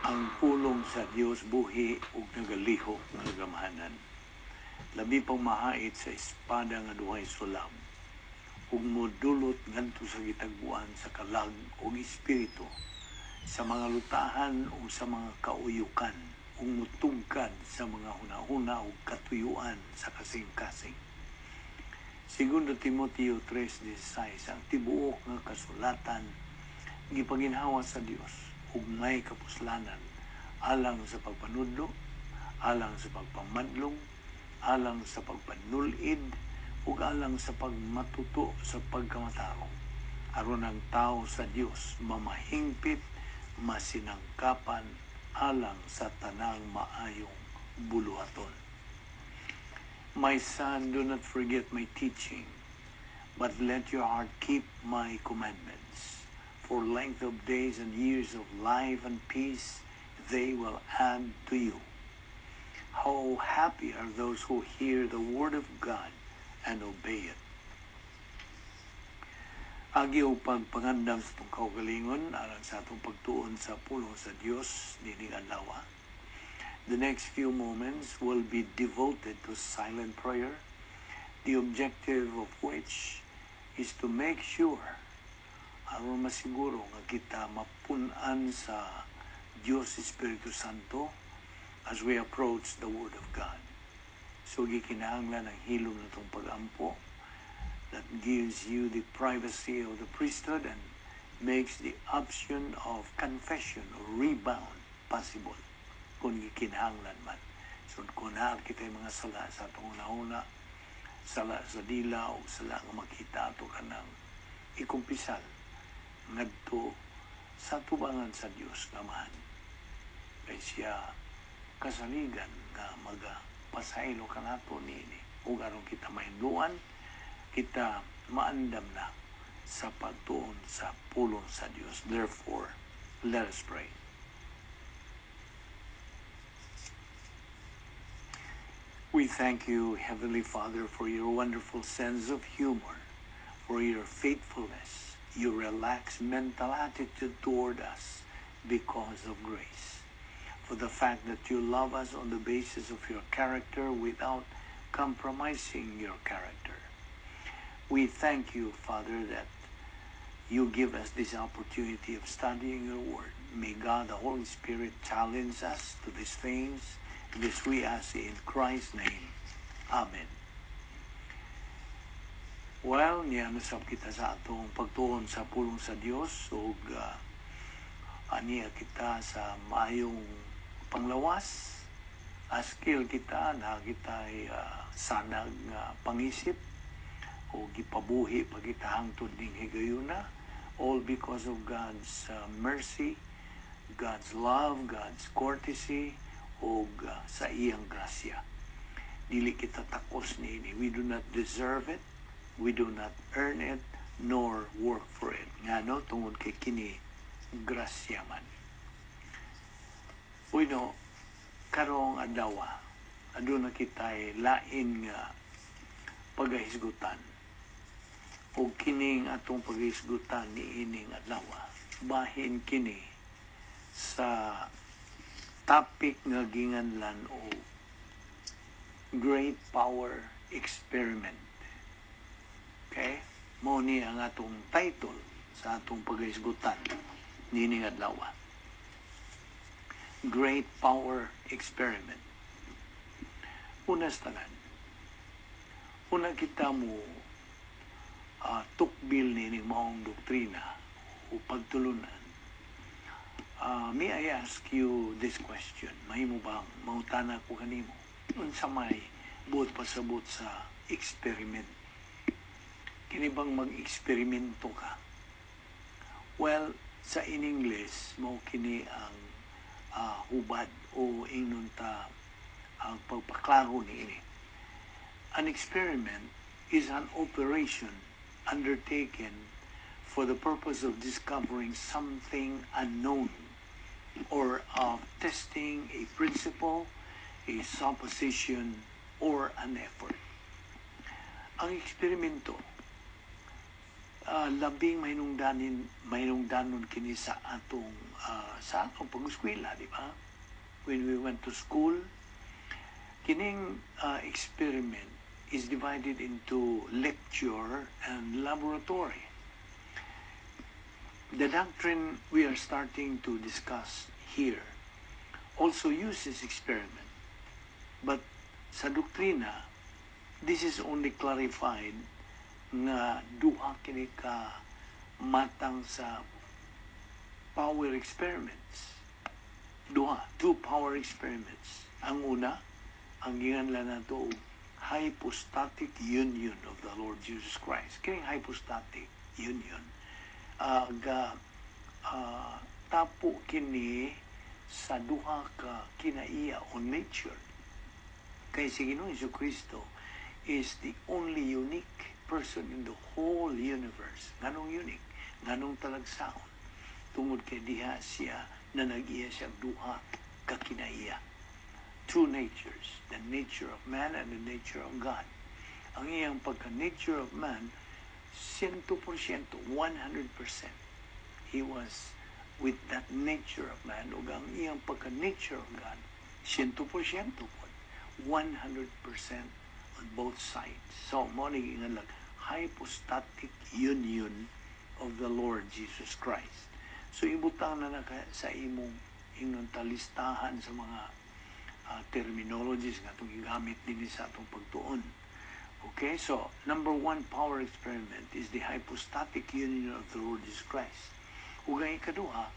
Ang pulong sa Dios buhi ug nagalihok nga gamhanan. Labi pang mahait sa espada nga duhay sulab ug modulot ngadto sa gitagbuan sa kalag ug espiritu, sa mga lutahan ug sa mga kauyukan, ug mutugkad sa mga hunahuna ug katuyuan sa kasing-kasing. Segundo Timoteo 3:16, ang tibuok nga kasulatan gipaginhawa sa Dios ug may kapuslanan alang sa pagpanudlo, alang sa pagpamadlong, alang sa pagpanulid, ug alang sa pagmatuto sa pagkamatarong, aron ang tao sa Dios mamahingpit, masinangkapan alang sa tanang maayong buluhaton. My son, do not forget my teaching, but let your heart keep my commandments. For length of days and years of life and peace they will add to you. How happy are those who hear the word of God and obey it. Agi og pagpangandam sa atong kaugalingon alang sa atong pagtuon sa pulong sa Dios nining adlaw. The next few moments will be devoted to silent prayer, the objective of which is to make sure, aron masiguro nga kita mapun-an sa Dios Espiritu Santo as we approach the Word of God. So gikinahanglan ang hilom natong pag-ampo that gives you the privacy of the priesthood and makes the option of confession or rebound possible kung gikinahanglan man. So kung naa kita mga sala sa atong hunahuna, sala sa dila o sala nga makita, ato kanang ikumpisal ngadto sa tubangan sa Dios nga Amahan. Kay siya kasaligan nga maga pasaylo kanato niini ug aron kita mahinluan, kita maandam na sa pagtuon sa pulong sa Dios. Therefore, let us pray. We thank you, Heavenly Father, for your wonderful sense of humor, for your faithfulness, your relaxed mental attitude toward us because of grace, for the fact that you love us on the basis of your character without compromising your character. We thank you, Father, that you give us this opportunity of studying your word. May God, the Holy Spirit, challenge us to these things. This we ask in Christ's name. Amen. Well, niya nasab kita sa atong pagtuon sa pulong sa Dios ug aniya kita sa maayong panglawas. Askil kita na kita'y sanag nga pangisip o gipabuhi pa kita hangtod ning higayuna, all because of God's mercy, God's love, God's courtesy ug sa iyang grasya. Dili kita takos niini. We do not deserve it. We do not earn it nor work for it. Ngano? Tungod kay kini grasya man. Bueno, karong adlaw, aduna kita'y lain nga pagahisgutan. O kining atong pagahisgutan niining adlaw, bahin kini sa topic nga ginganlan o Great Power Experiment. Okay? Mao ni ang atong title sa atong pagahisgutan niining adlaw. Great Power Experiment. Una sa tanan, una kita mo tukbil niining maong doktrina o pagtulunan. May I ask you this question? Mahimo bang mangutana ko kanimo? Unsa may buot pasabot sa experiment? Kini bang mag-eksperimento ka? Well, sa in English, mao kini ang hubad o ingnon ta ang pagpaklaro niini. An experiment is an operation undertaken for the purpose of discovering something unknown or of testing a principle, a supposition, or an effort. Ang eksperimento, Labing mahinungdanon kini sa atong pag-eskwela, di ba? When we went to school, kining experiment is divided into lecture and laboratory. The doctrine we are starting to discuss here also uses experiment. But sa doktrina, this is only clarified nga duha kini ka matang sa power experiments. Duha, two power experiments. Ang una, ang ginganlan nato og hypostatic union of the Lord Jesus Christ. Kining hypostatic union, ga tapo kini sa duha ka kinaiya o nature. Kay si Ginoong Kristo is the only unique person in the whole universe. Nganong unique? Nganong talagsaon? Tungod kay diha siya na nag-iya siya duha ka kinaiya. Two natures, the nature of man and the nature of God. Ang iyang pagka-nature of man, 100%, 100%. He was with that nature of man, ug ang iyang pagka-nature of God, 100% po. 100% on both sides. So, mao ni nga hypostatic union of the Lord Jesus Christ. So, ibutang na naka sa imong ingnon talistahan sa mga terminologies nga atong gigamit din sa atong pagtuon. Okay, so number one power experiment is the hypostatic union of the Lord Jesus Christ. Ug ang ikaduha,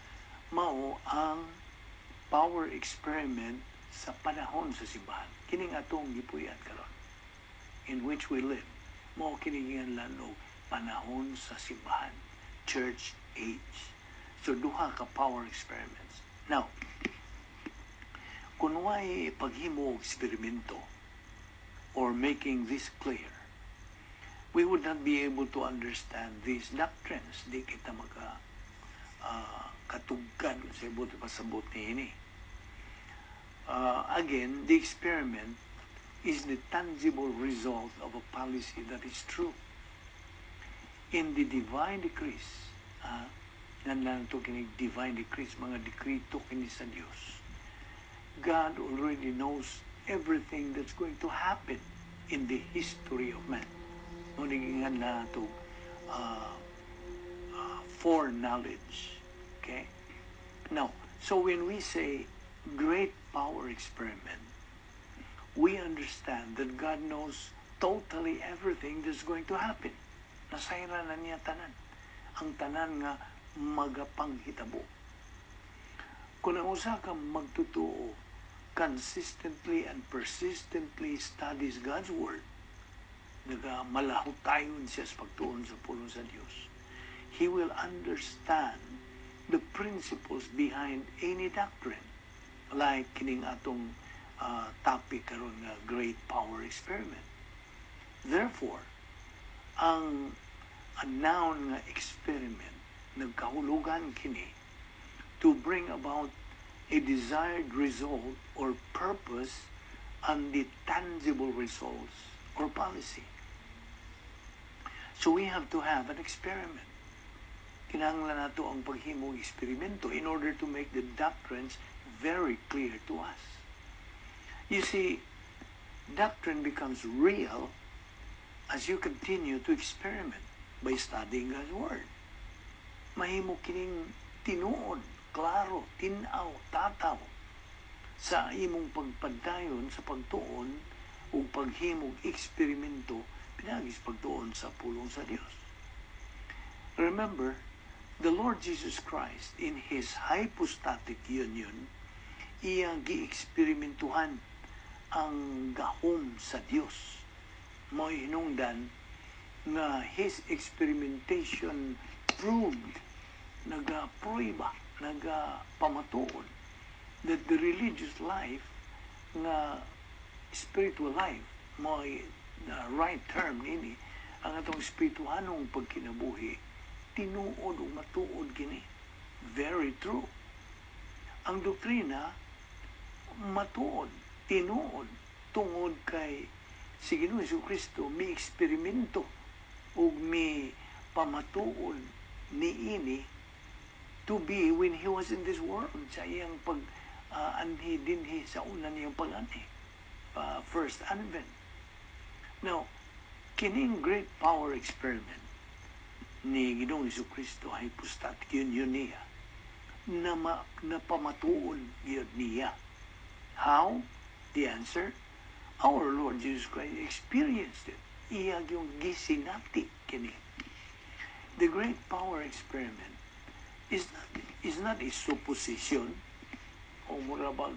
mao ang power experiment sa panahon sa simbahan. Kining atong gipuy-an karon in which we live. Mao kini giinganlan og panahon sa simbahan, church age. So duha ka power experiments. Now, kung way paghimo og eksperimento or making this clear, we would not be able to understand these doctrines. Di kita maka katugkan sa ibot pasabot niini. Again, the experiment is the tangible result of a policy that is true. In the divine decrees, nan to kini divine decrees, mga dekrito kini sa Dios. God already knows everything that's going to happen in the history of man. Mao na to foreknowledge. Okay? Now, so when we say great power experiment, we understand that God knows totally everything that's going to happen. Nasayran na niya tanan. Ang tanan nga magapanghitabo. Kung ang usa ka magtutuo consistently and persistently studies God's Word, nagamalahutayon siya sa pagtuon sa pulong sa Dios, he will understand the principles behind any doctrine. Like kining atong topic karon nga great power experiment. Therefore, ang noun nga experiment nagkahulugan kini to bring about a desired result or purpose and the tangible results or policy. So we have to have an experiment. Kinahanglan nato ang paghimong eksperimento in order to make the doctrines very clear to us. You see, doctrine becomes real as you continue to experiment by studying God's Word. Mahimo kining tinuod, klaro, tin-aw, tataw sa imong pagpadayon sa pagtuon ug paghimog eksperimento pinaagi sa pagtuon sa pulong sa Dios. Remember, the Lord Jesus Christ in His hypostatic union, iyang gieksperimentuhan ang gahom sa Dios. Mo'y hinungdan nga His experimentation proved, nagaprueba, nagapamatuod that the religious life nga spiritual life, mo'y the right term nini, ang atong espirituhanong pagkinabuhi, tinuod o matuod kini. Very true. Ang doktrina, matuod, tinuod, tungod kay si Ginoong Kristo mi eksperimento ug mi pamatuod niini to be when He was in this world sa iyang pag anhi dinhi sa una niyang pag-anhi, first advent. Now, kining great power experiment ni Ginoong Kristo, hypostatic union niya, na napamatuod gyud niya. How? The answer, our Lord Jesus Christ experienced it. Iya yung gisinati kini. The great power experiment is not a supposition o mura bag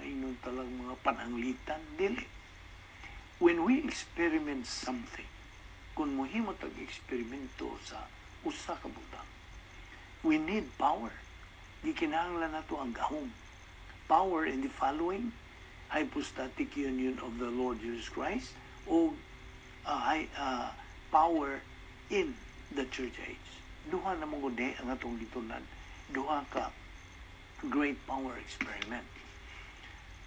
ingnon talang mga pananglitan, dili. When we experiment something, kung muhimo tag eksperimento sa usa ka butang, we need power. Gikinahanglan nato ang gahom. Power in the following: hypostatic union of the Lord Jesus Christ o power in the church age. Duha na mo ang atong gitunan. Duha ka great power experiment.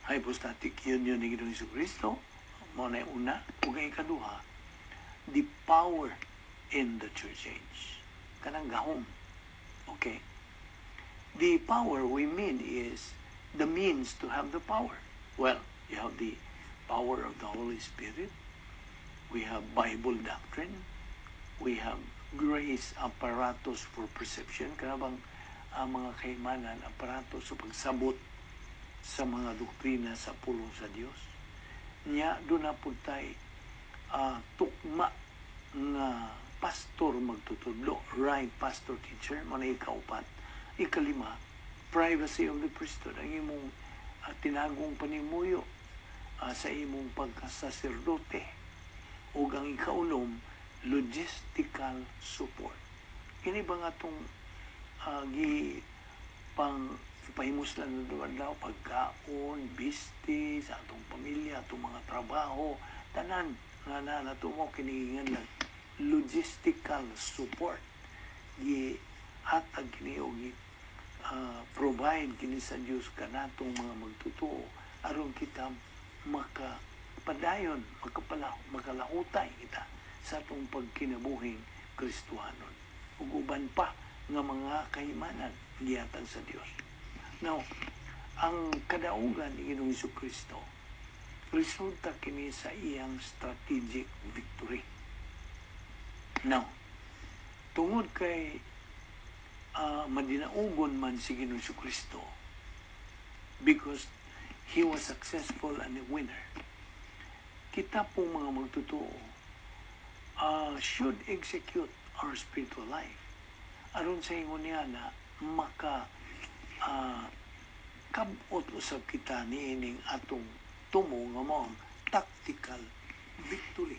Hypostatic union ni Ginoong Kristo, mao na una, ug ang ikaduha, the power in the church age. Kanang gahom. Okay? The power we mean is the means to have the power. Well, you have the power of the Holy Spirit. We have Bible doctrine. We have grace apparatus for perception. Kana bang ang mga kaimanan, aparato sa pagsabot sa mga doktrina sa pulong sa Dios. Nya duna pud tay tukma nga pastor magtutudlo, right pastor teacher, mao na ikaupat. Ikalima, privacy of the priesthood, ang imong tinagong panimuyo sa imong pagkasaserdote. Ug ang ikaunom, logistical support. Kini ba nga atong gi pang pahimuslan na adlaw, pagkaon, bisti sa atong pamilya, atong mga trabaho, tanan nga na nato mo kini lang logistical support, gi hatag kini o gi provide kini sa Dios kanatong mga magtotoo aron kita makapadayon, makapala, makalahutay kita sa atong pagkinabuhing Kristohanon ug uban pa nga mga kahimanan gihatag sa Dios. Now, ang kadaugan ni Ginoong Kristo resulta kini sa iyang strategic victory. Now, tungod kay madinaugon man si Ginoong Kristo because he was successful and a winner, kita pong mga magtotoo should execute our spiritual life aron sa ingon niya na maka kabot usab kita niining atong tumo nga mao ang tactical victory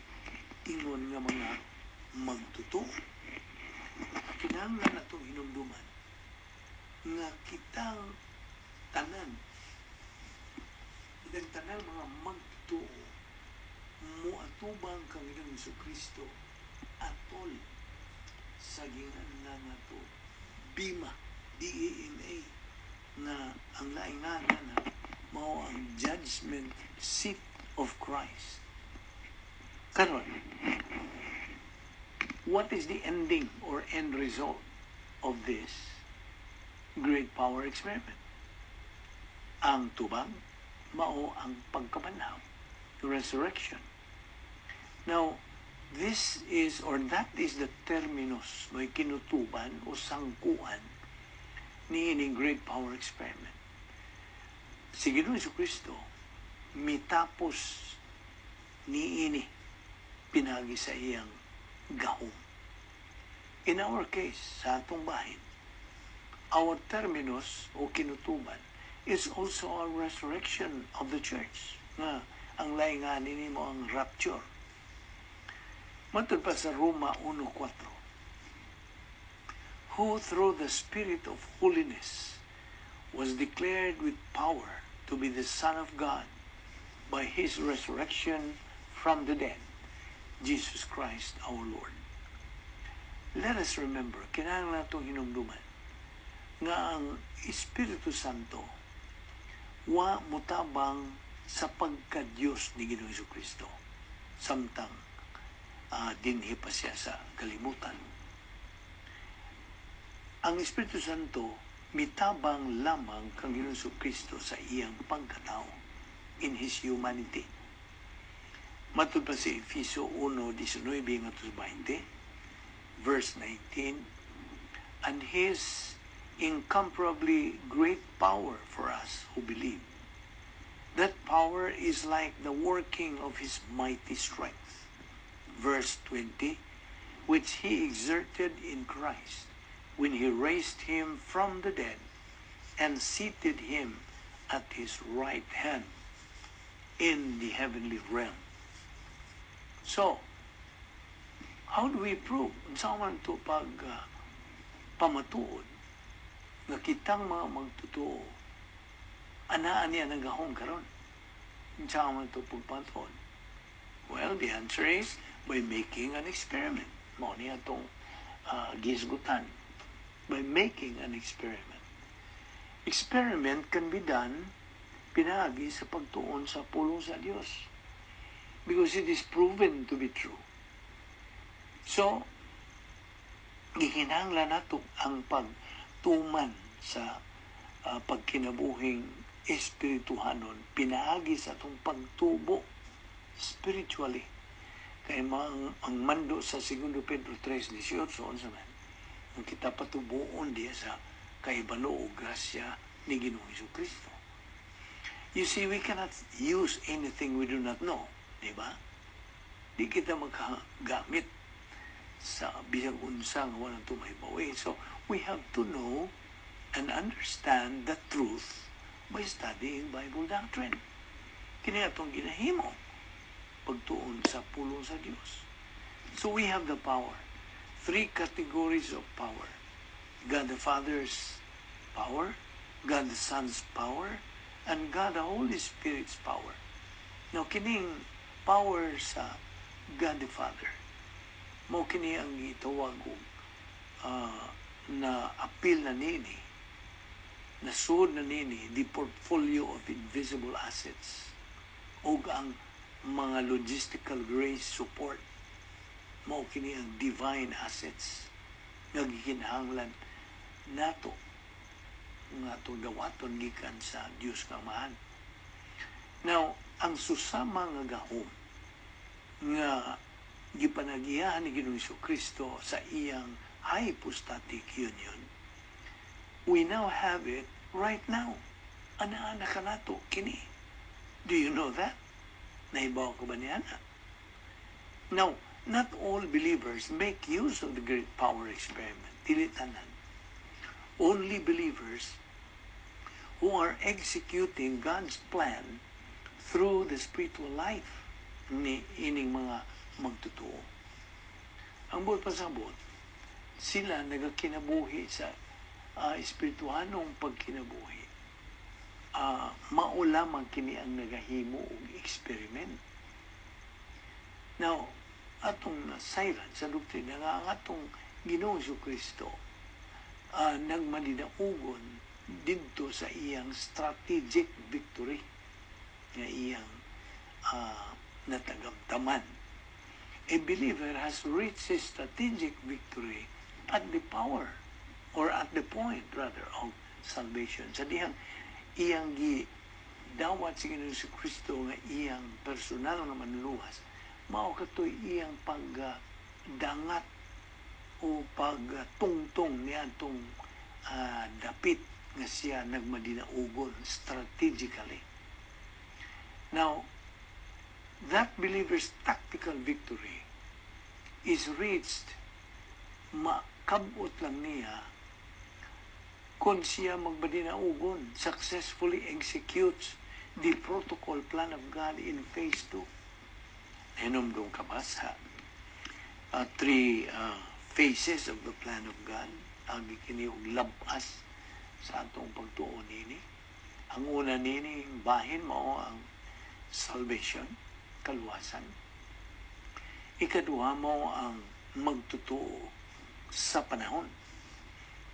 ingon nga mga magtotoo. Kinahanglan atong hinumduman nga kitang tanan mga magtotoo moatubang kang Ginoong Kristo atol sa ginganlan nga to Bima, Bema, nga ang laing ngalan na mao ang judgment seat of Christ. Karon, what is the ending or end result of this great power experiment? Ang tubang mao ang pagkabanhaw, resurrection. Now, this is or that is the terminus, may kinutuban o sangkuan niining great power experiment. Si Ginoong Kristo mitapos niini pinagi sa iyang gahom. In our case, sa atong bahin, our terminus o kinutuban is also our resurrection of the church. Nga ang laing ni mao ang rapture. Matod pa sa Roma 1:4, who through the Spirit of holiness was declared with power to be the Son of God by His resurrection from the dead, Jesus Christ our Lord. Let us remember, kinahanglan natong hinumduman, nga ang Espiritu Santo wa mutabang sa pagka-Diyos ni Ginoong Kristo. Samtang Dinhi pa siya sa kalibutan. Ang Espiritu Santo mitabang lamang kang Ginoong Kristo sa iyang pagkatao, in His humanity. Matud pa sa Efeso 1:19 ngadto 20, verse 19, "And His incomparably great power for us who believe. That power is like the working of His mighty strength." Verse 20, "Which He exerted in Christ when He raised Him from the dead and seated Him at His right hand in the heavenly realm." So, how do we prove? Unsa man to pag pamatuod nga kitang mga magtotoo anaa niya ng gahom karon? Unsa man to pagpamatuod? Well, the answer is by making an experiment. Mao ni atong gihisgutan. By making an experiment. Experiment can be done pinaagi sa pagtuon sa pulong sa Dios. Because it is proven to be true. So, gikinahanglan nato ang pagtuman sa pagkinabuhing espirituhanon pinaagi sa atong pagtubo spiritually. Kay ang mando sa 2 Pedro 3:18, unsa man ang kita patubuon diya sa kahibalo o grasya ni Ginoong Kristo. You see, we cannot use anything we do not know, di ba? Di kita makagamit sa bisag unsa nga wala mahibaw. So, we have to know and understand the truth by studying Bible doctrine. Kini atong ginahimo pagtuon sa pulong sa Dios. So we have the power. Three categories of power. God the Father's power, God the Son's power, and God the Holy Spirit's power. Now, kining power sa God the Father, mao kini ang gitawag og na apil na nini, nasud na nini the portfolio of invisible assets ug ang mga logistical grace support. Mao kini ang divine assets nga gikinahanglan nato nga atong dawaton gikan sa Dios nga Amahan. Now, ang susama nga gahom nga gipanagiyahan ni Ginoong Kristo sa iyang hypostatic union, we now have it right now. Anaa na kanato kini. Do you know that? Nahibaw ka ba niya na? Now, not all believers make use of the great power experiment. Dili tanan. Only believers who are executing God's plan through the spiritual life ni ining mga magtotoo. Ang buot pasabot, sila nagakinabuhi sa espirituhanong pagkinabuhi. Mao lamang kini ang nagahimo og experiment. Now, atong nasayran sa doktrina nga ang atong Ginoong Kristo nagmadinaugon didto sa iyang strategic victory nga iyang natagamtaman. A believer has reached his strategic victory at the power or at the point rather of salvation. Sa dihang iyang gi dawat si Ginoong Kristo nga iyang personal nga manluluwas, mao katoy iyang pagdangat o pagtungtong niadtong dapit nga siya nagmadinaugon strategically. Now, that believer's tactical victory is reached, makabot lang niya kung siya magmadinaugon, successfully executes the protocol plan of God in phase 2. Hinumdum ka ba sa three phases of the plan of God? Agi kini og labas sa atong pagtuo nini. Ang una nini bahin mao ang salvation, kaluwasan. Ikaduha mao ang magtotoo sa panahon,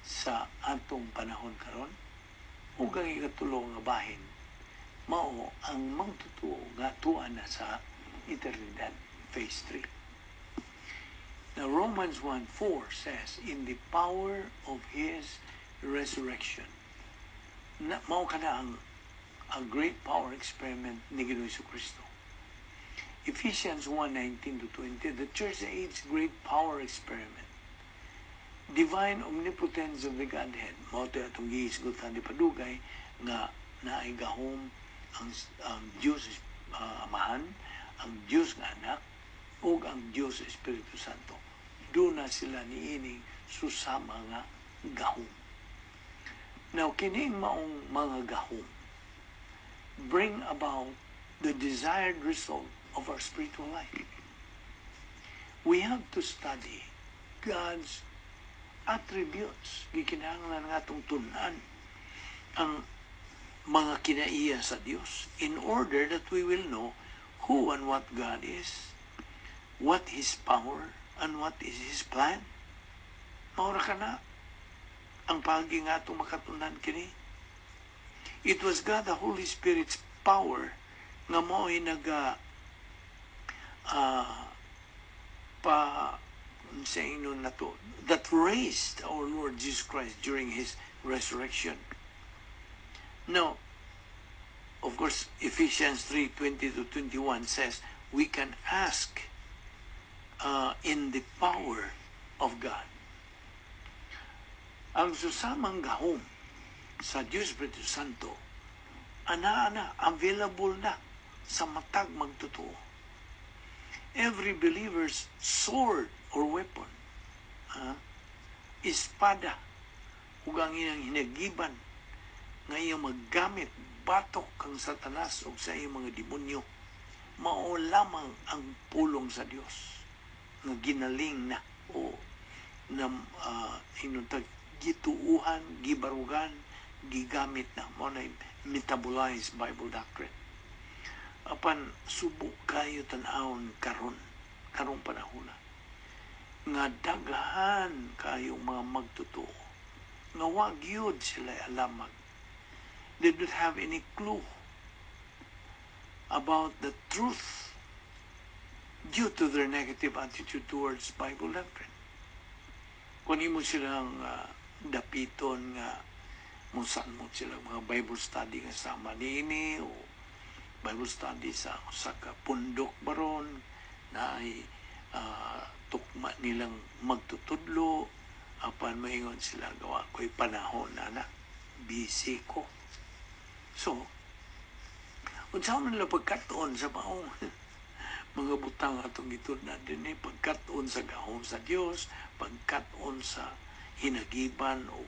sa atong panahon karon. Ug ang ikatulo nga bahin mao ang magtotoo nga tuwa na sa eternidad, phase 3. Now, Romans 1:4 says, "In the power of His resurrection." Na, mao kana ang a great power experiment ni Ginoong Kristo. Ephesians 1:19 to 20, the church age great power experiment. Divine omnipotence of the Godhead. Mao to atong gihisgutan di padugay nga naay gahom ang Diyos Amahan, ang Diyos nga Anak, ug ang Diyos Espiritu Santo. Duna sila niining susama nga gahom. Now, kining maong mga gahom bring about the desired result of our spiritual life. We have to study God's attributes. Gikinahanglan nga atong tun-an ang mga kinaiya sa Dios in order that we will know who and what God is, what His power, and what is His plan. Mao ra kana ang paagi nga atong makatunan kini. It was God the Holy Spirit's power nga mao'y naga pa sa ingon nato that raised our Lord Jesus Christ during His resurrection. Now, of course, Ephesians 3:20 to 21 says we can ask in the power of God. Ang susamang gahom sa Diyos Espiritu Santo, ana-ana, available na sa matag magtotoo. Every believer's sword or weapon, espada, ug ang iyang hinagiban nga iyang maggamit batok kang Satanas ug sa iyang mga demonyo, mao lamang ang pulong sa Dios nga ginaling na o na ingon tag gituuhan, gibarugan, gigamit na. Mao na metabolized Bible doctrine. Apan subo kayo tan-awon karon, karong panahon na nga daghan kayong mga magtotoo nga wa gyud sila alamag. They don't have any clue about the truth due to their negative attitude towards Bible doctrine. Kung imo silang dapiton nga musan mo sila mga Bible study nga sama niini o Bible study sa usa ka pundok baron na ay tukma nilang magtutudlo, apan maingon sila, "Gawa ko'y panahon na na busy ko." So unsa man nila pagkat-on sa maong mga butang atong gitun-an dinhi, pagkat-on sa gahom sa Dios, pagkat-on sa hinagiban o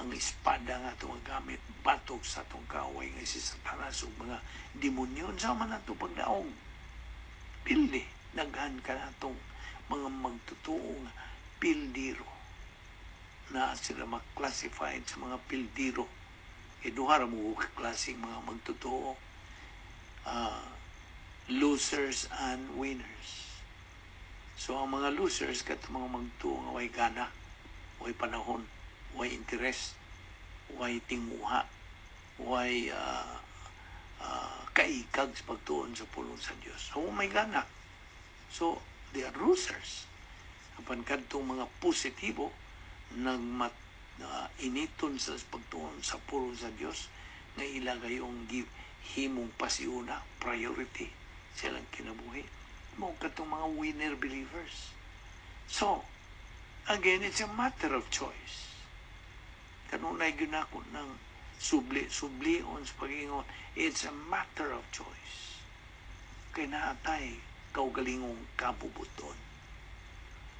ang espada nga atong gamit batok sa atong kaaway nga si Satanas ug mga demonyo? Unsa man ato pagdaog? Pildi daghan ka natong mga magtotoo nga pildiro na sila ma-classified sa mga pildiro. E duha ra mo ka klaseng mga magtotoo, losers and winners. So ang mga losers kato mga magtuo nga way gana, way panahon, way interest, way tinguha, way kaikag sa pagtuon sa pulong sa Dios. So may gana. So they are losers. Apan kadtong mga positibo nagmat initon sa pagtuon sa pulong sa Dios nga ila gayong give himong pasiuna, priority silang kinabuhi. Mao katong mga winner believers. So, again, it's a matter of choice. Kanunay gyud nako ng subli, sublion sa pag-ingon, it's a matter of choice. Kay naatay kaugalingong kabubuton.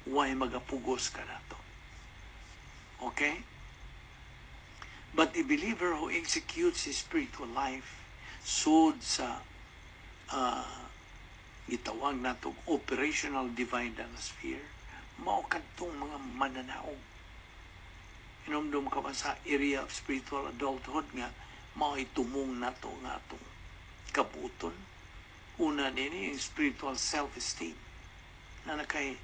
Way magapugos ka nato. Okay? But a believer who executes his spiritual life sud sa gitawag natong operational divine sphere, mao kadtong mga mananaog. Hinumdum ka ba sa area of spiritual adulthood nga mao'y tumong nato nga atong kabuton? Una nini, yung spiritual self-esteem na nakay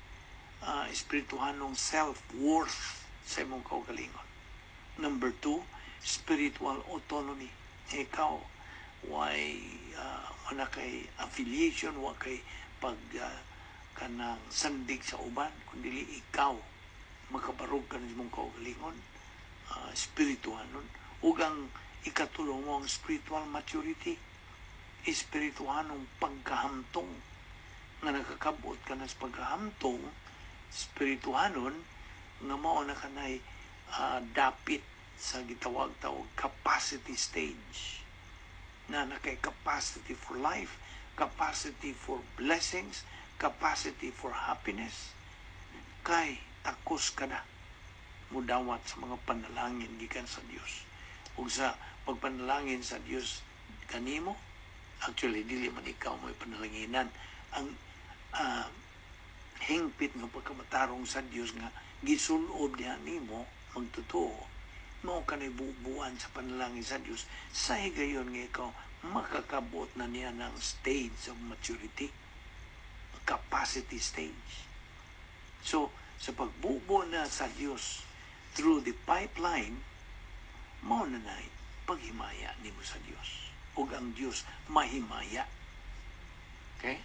espirituhanong self-worth sa imong kaugalingon. Number two, spiritual autonomy. Ikaw, why wala kay affiliation, wa kay pag Kanang sandig sa uban, kundi ikaw makabarog ka ng imong kaugalingon, spirituhanon. Ug ang ikatulo mo ang spiritual maturity, espirituhanong pagkahamtong, nga nakakabot ka na sa pagkahamtong spirituhanon nga mao na kanay dapit sa gitawag tawag capacity stage, na nakay capacity for life, capacity for blessings, capacity for happiness, kay takos ka na mudawat sa mga panalangin gikan sa Dios. Ug sa pagpanalangin sa Dios kanimo, actually dili man ikaw mo'y panalanginan, ang hingpit nga pagkamatarong sa Dios nga gisulob diha nimo magtotoo, mao kanay bubuan sa panalangin sa Dios sa higayon nga ikaw makakabot na niya ng stage of maturity, capacity stage. So sa pagbubo na sa Dios through the pipeline, mao na nay paghimaya nimo sa Dios ug ang Dios mahimaya. Okay,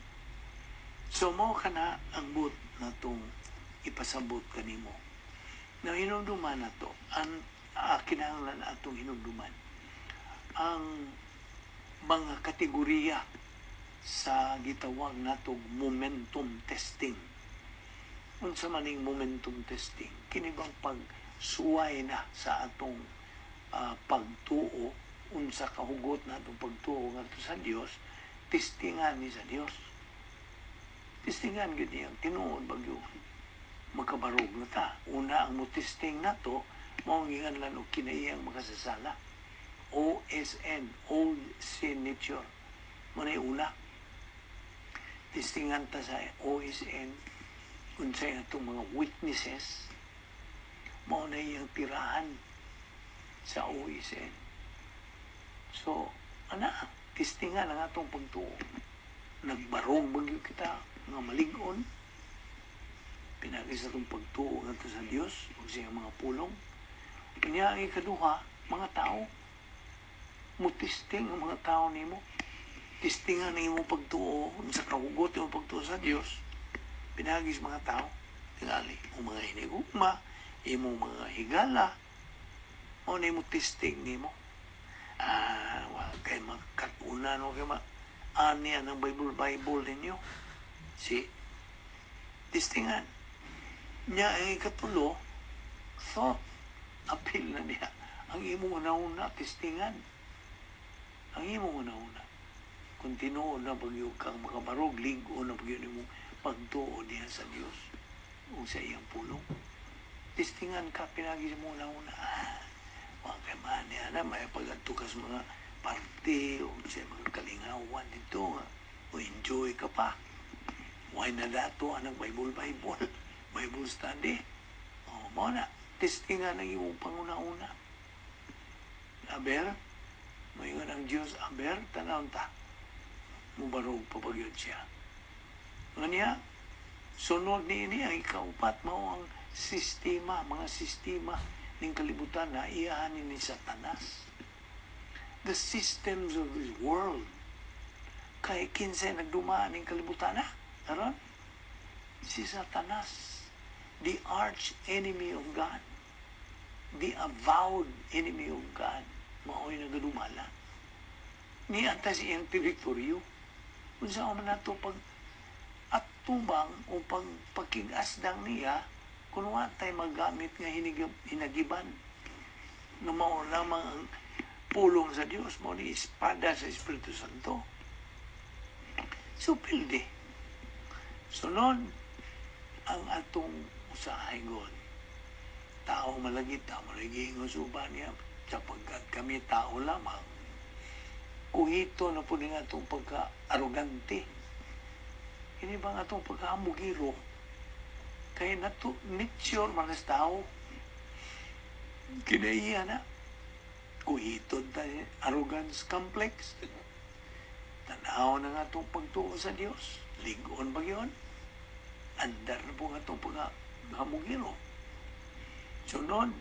so mao kana ang but natong ipasabot kanimo na hinumduman nato ang kinahanglan atong hinumduman ang mga kategorya sa gitawag natog momentum testing. Unsa man ning momentum testing? Kini bang pagsuway na sa atong pagtuo, unsa kahugot na atong pagtuo ngadto sa Dios, testingan ni sa Dios. Testingan gyud niyang tinuod bagyo makabarog na ta. Una, ang mo-testing nato mao ang giinganlan og kinaiyang makasasala, OSN, old sin nature. Mao na una, testingan ta sa OSN, unsay atong mga weaknesses. Mao na iyang tirahan sa OSN. So ana, testingan ang atong pagtuo, nagbarog bagyo kita nga malig-on pinagi sa atong pagtuo ngadto sa Dios ug sa iyang mga pulong. Unya ang ikaduha, mga tao. Mutesting ang mga tao nimo, testingan ang imong pagtuo, unsa kahugot imong pagtuo sa Dios pinagi sa mga tao. Tingali o mga hinigugma, imong mga higala, mao na imo testing nimo. Wa kay makatunan o kay ma ani ang Bible Bible ninyo si testingan niya. Ang ikatulo, thought. Apil na niya ang imong una-una. Testingan ang imong una-una kung tinuod na bagyo kang makabarog, lig-on na bagyo nimo pagtuo diha sa Dios o sa iyang pulong. Testingan ka pinagi sa mong una-una. Wa kay mani ana, may pag-adto ka sa mga party o sa mga kalingawan dito nga o enjoy ka pa. Why na dato anang Bible Bible Bible study? O mao na, testingan ang imong panguna-una. Aber moingon ang Dios, aber tan-awon ta, mubarog pa ba gyud siya. Nga sunod ni ini ang ikaupat, mao ang sistema, mga sistema ning kalibutan na iyahan ni Satanas, the systems of this world. Kay kinsay nagdumaan ning kalibutan na aron? Si Satanas, the arch enemy of God, the avowed enemy of God, mao'y nagadumala nianta sa iyang teritoryo. Unsa man nato pag atubang o pag pakigasdang niya kung wa tay magamit nga hinagiban nga mao lamang ang pulong sa Dios, mao ni espada sa Espiritu Santo? So pildi. Sunod ang atong usahay god, tao malagi ta mo giingon sa uban niya, sapagkat kami tao lamang. Kuhito na po nga atong pagka-arogante. Kini ba nga atong pagkahamugiro? Kay nato, nature man sa tao. Kinaiya na. Kuhiton ta arrogance complex. Tanaw na nga atong pagtuo sa Dios. Lig-on ba yun? Andar na po nga itong paghamugiro. Sunod,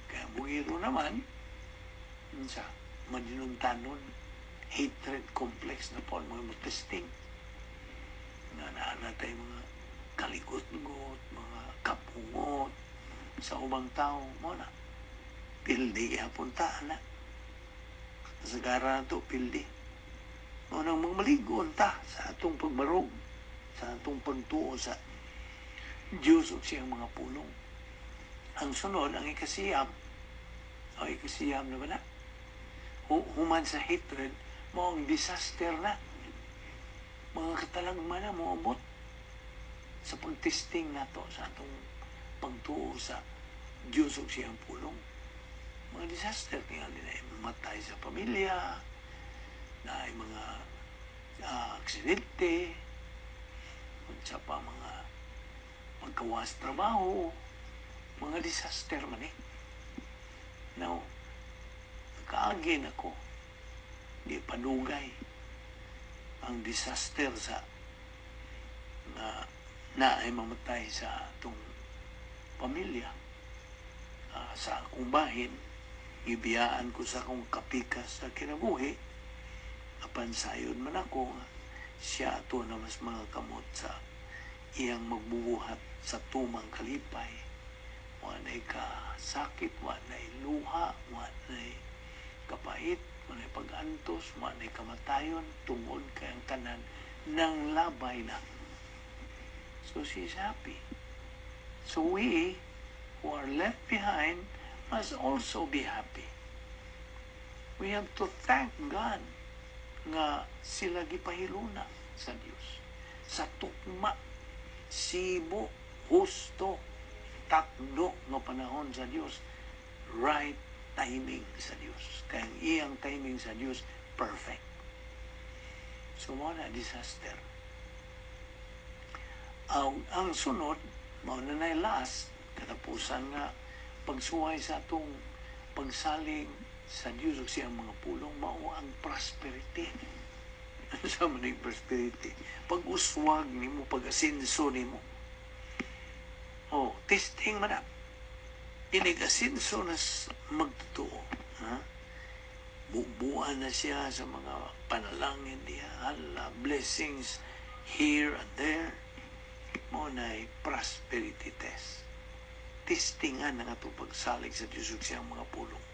kaya mugiro naman, sa madinumtanon, hatred complex na po ang mga testing. Nga naa na tay mga kaligot-got, mga kapungot sa ubang tao mo na. Pildi gihapon ta na. Kasagara na to, pildi. Mao nang magmaligon ta sa atong pagbarog, sa atong pagtuo sa Diyos ug siyang mga pulong. Ang sunod, ang ikasiyam, o ikasiyam na ba na? Human sa hatred, mao ang disaster na. Mga katalagman na moabot sa pagtesting nato sa atong pagtuo sa Diyos ug siyang pulong. Mga disaster, tingali na matay sa pamilya, na ay mga aksidente, unsa pa, mga pagkawas trabaho, mga disaster man eh. Now, nakaagi na ko, di padugay ang disaster sa na na ay mamatay sa atong pamilya. Sa akong bahin, gibiyaan ko sa akong kapikas sa kinabuhi, apan sayon man ako nga siya ato na mas mga kamot sa iyang magbubuhat sa tumang kalipay. Wa na'y kasakit, wa na'y luha, wa na'y kapait, wa na'y pag-antos, wa na'y kamatayon, tungod kay ang tanan nang labay na. So she's happy. So we who are left behind must also be happy. We have to thank God nga sila gipahiluna sa Dios. Sa tukma, sibo, husto, takdo nga panahon sa Dios, right timing sa Dios. Kaya ang iyang timing sa Dios, perfect. So, mao na disaster. Ang sunod, mao na na'y last, katapusan nga pagsuway sa atong pagsalig sa Dios ug siyang mga pulong, mao ang prosperity. Ano sa man yung prosperity? Pag-uswag nimo, pag-asenso nimo. Oh, testing man na. Inig-asenso na magtotoo. Ha? Bubuan na siya sa mga panalangin niya. Hala, blessings here and there. Mao na prosperity test. Testingan ang atong pagsalig sa Diyos ug siyang mga pulong.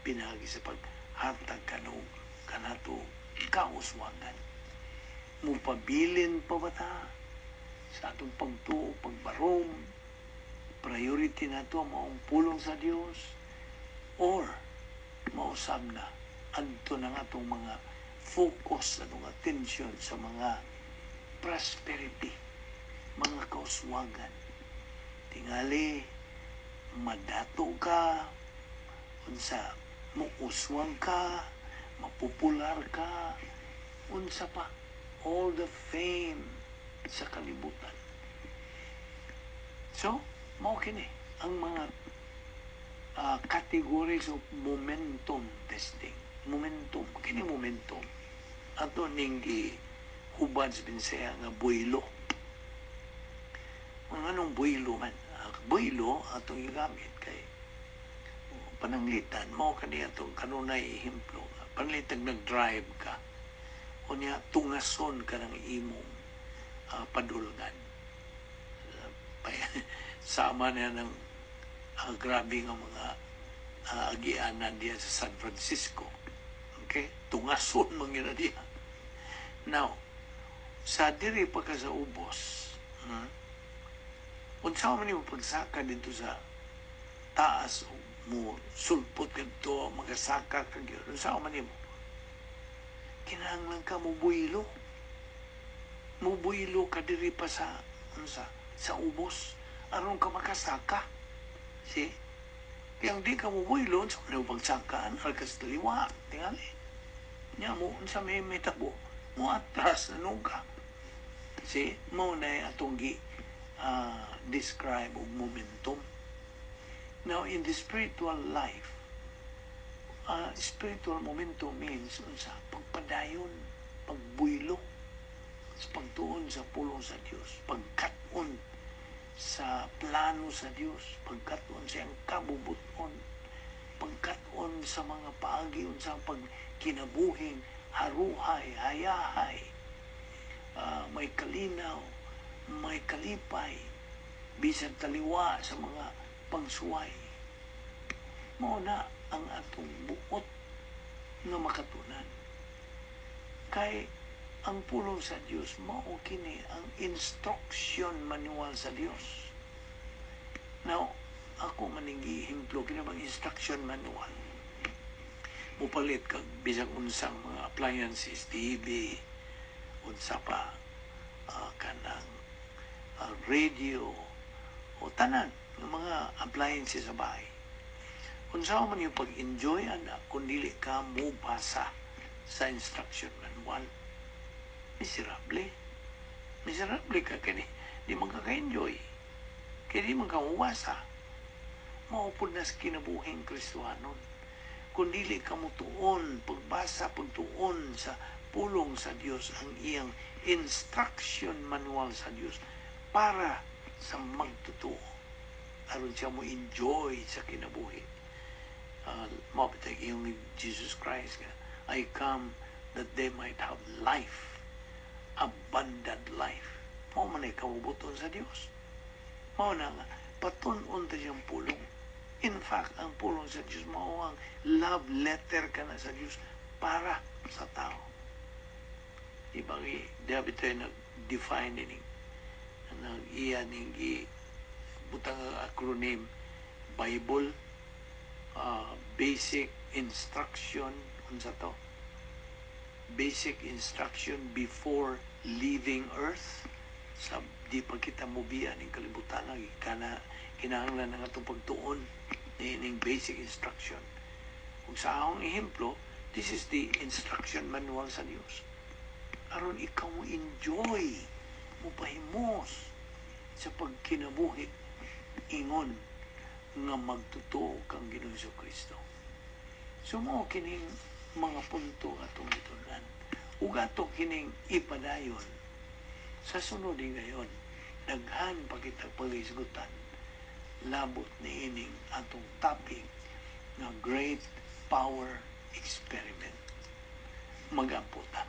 Pinaagi sa paghatag kanog kanato kauswagan. Mupabilin pa ba ta sa atong pagtuo, pagbarom, priority nato maong pulong sa Dios, or mausab na adto na nga atong mga focus, atong attention sa mga prosperity, mga kauswagan? Tingali madato ka, unsa, muuswag ka, mapopular ka, unsa pa, all the fame sa kalibutan. So, mao kini ang mga categories of momentum testing. Momentum, kini momentum. Ato ning gihubad sa Binsaya nga builo. Ang anong builo man? Builo atong gigamit kay pananglitan mao kani atong kanunay ehemplo. Pananglitan nag-drive ka unya tungason ka ng imong padulngan. Sama niya ng grabe nga mga agianan diya sa San Francisco. Okay? Tungason man gyud na diya. Now, sa diri pa ka sa ubos, Unsa man nimo pagsaka dito sa taas o mo sulpot kadto magasaka ka gyud? Unsa man nimo? Kinahanglan ka mo builo. Mubuylo ka diri pa sa unsa, sa ubos aron ka makasaka. See? Kaya ang di ka mubuylo, unsa man nimo pagsakaan? Arkas liwa, tingali. Nya mo unsa may mitabo, mo atras na ka. See? Mao na atong gi describe og momentum. Now, in the spiritual life, spiritual momentum means unsa? Pagpadayon, pagbuylo sa pagtuon sa pulong sa Dios, pagkat-on sa plano sa Dios, pagkat-on sa iyang kabubuton, pagkat-on sa mga paagi unsa pagkinabuhing haruhay, hayahay. May kalinaw, may kalipay, bisan taliwa sa mga pagsuway. Mao na ang atong buot nga makatunan. Kay ang pulong sa Dios, mao kini ang instruction manual sa Dios. Now, ako maning gihimplo kini bang instruction manual. Mupalit kag bisag unsang mga appliances, TV, unsa pa, kanang radio o tanan ng mga appliances sa bahay. Unsa man yung pag-enjoy ana kung dili ka mo basa sa instruction manual? Miserable. Miserable ka kini. Di man ka ka-enjoy. Kaya di man ka mubasa. Mao pud na sa kinabuhing Kristohanon. Kung dili ka mutuon, pagbasa, pagtuon sa pulong sa Dios, ang iyang instruction manual sa Dios para sa magtotoo, aron siya mo enjoy sa kinabuhi. Mao yung Jesus Christ nga, "I come that they might have life, abundant life." Mao man ay kabubuton sa Dios. Mao na nga, patun-on ta siyang pulong. In fact, ang pulong sa Dios mao ang love letter kana sa Dios para sa tao. Ibang di tayo nag-define ning nag iya ning gi butang ang acronym Bible, basic instruction, unsa to, basic instruction before leaving earth. Sa di pa kita mobiya ning kalibutan, kana kinahanglan ang atong pagtuon ning basic instruction. Ug sa akong ehemplo, this is the instruction manual sa Dios aron ikaw mo enjoy, mo pahimos sa pagkinabuhi ingon nga magtotoo kang Ginoong Kristo. So mao kining mga punto atong gitun-an ug ato kining ipadayon sa sunod ngayon. Daghan pa kita paghisgutan labot niining atong topic nga Great Power Experiment. Mag-ampo ta.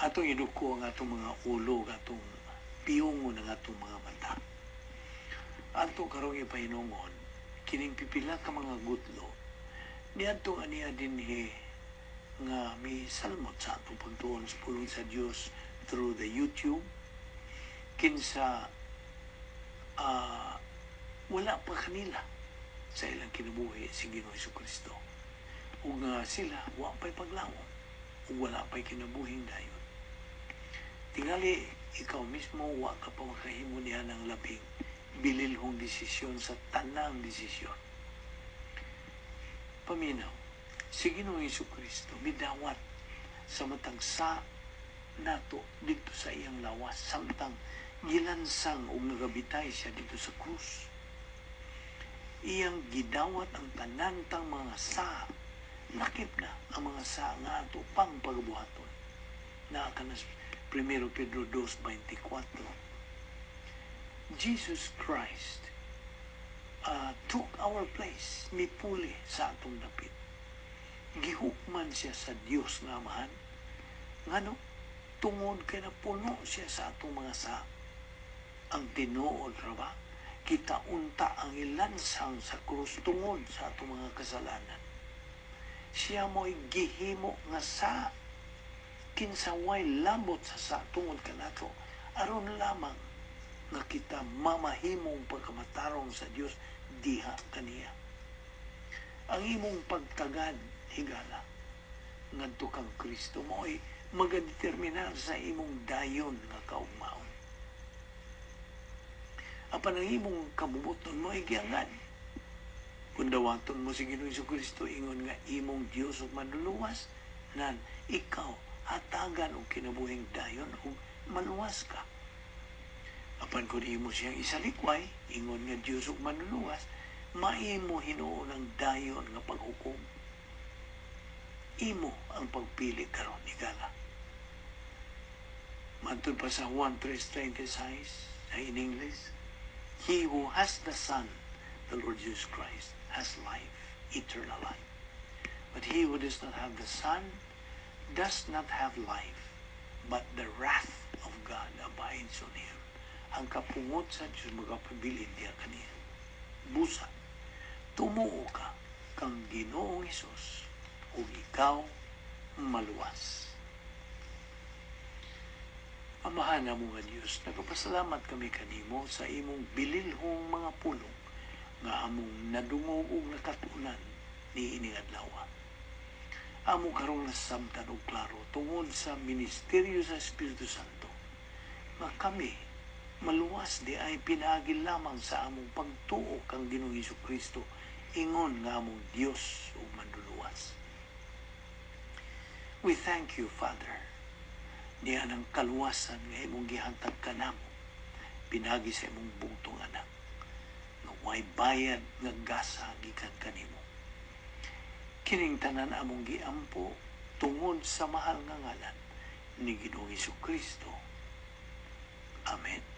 Atong iduko ang atong mga ulo, atong piyungon ang atong mga mata. Ato karong ipahinungon kining pipila ka mga gutlo niadtong aniya dinhi nga mi salmot sa atong pagtuon sa pulong sa Dios through the YouTube, kinsa wala pa kanila sa ilang kinabuhi si Ginoong Kristo ug nga sila wa pa'y paglawom ug wala pa'y kinabuhing dayon. Tingali ikaw mismo wa ka pa makahimo niya ng labing bililhong desisyon sa tanang desisyon. Paminaw, si Ginoong Kristo midawat sa matag sa nato didto sa iyang lawas samtang gilansang ug nagabitay siya didto sa krus. Iyang gidawat ang tanan tang mga sa, lakip na ang mga sa nga ato pang pagbuhaton. Naa kana sa 1 Pedro 2.24. Jesus Christ took our place, mipuli sa atong dapit. Gihukman siya sa Dios nga Amahan. Ngano? Tungod kay napuno siya sa atong mga sa. Ang tinuod ra ba? Kita unta ang ilansang sa krus tungod sa atong mga kasalanan. Siya mo'y gihimo nga sa kinsa way labot sa sa tungod kanato aron lamang nga kita mamahimong pagkamatarong sa Dios diha kaniya. Ang imong pagtagad, higala, ngadto kang Kristo mo'y magadeterminar sa imong dayon nga kaugmaon. Apan ang imong kabubuton mo'y giangad. Kung dawaton mo si Ginoong Kristo ingon nga imong Dios ug manluluwas, nan ikaw hatagan og kinabuhing dayon ug maluwas ka. Apan kung imo siyang isalikway, ingon nga Dios ug manluluwas, maimo hinuon ang dayon nga paghukom. Imo ang pagpili karon, higala. Matod pa sa Juan 3.36 in English, "He who has the Son, the Lord Jesus Christ, has life, eternal life. But he who does not have the Son does not have life." But the wrath of God abides on him. Ang kapungot sa Diyos magapabilin diha kaniya. Busa, tumuo ka kang Ginoong Hesus ug ikaw maluwas. Amahan namo nga Diyos, nagapasalamat kami kanimo sa imong bililhong mga pulong nga among nadungog ug nakatunan niining adlaw. Amo karong nasabtan og klaro tungod sa ministeryo sa Espiritu Santo nga kami maluwas diay pinaagi lamang sa among pagtuo kang Ginoong Kristo ingon nga among Dios ug Manluluwas. We thank you, Father, niya ng kaluwasan nga imong gihatag kanamo pinaagi sa imong bugtong Anak nga way bayad nga gasa gikan kanimo. Kining tanan among giampo tungod sa mahal nga ngalan ni Ginoong Kristo. Amen.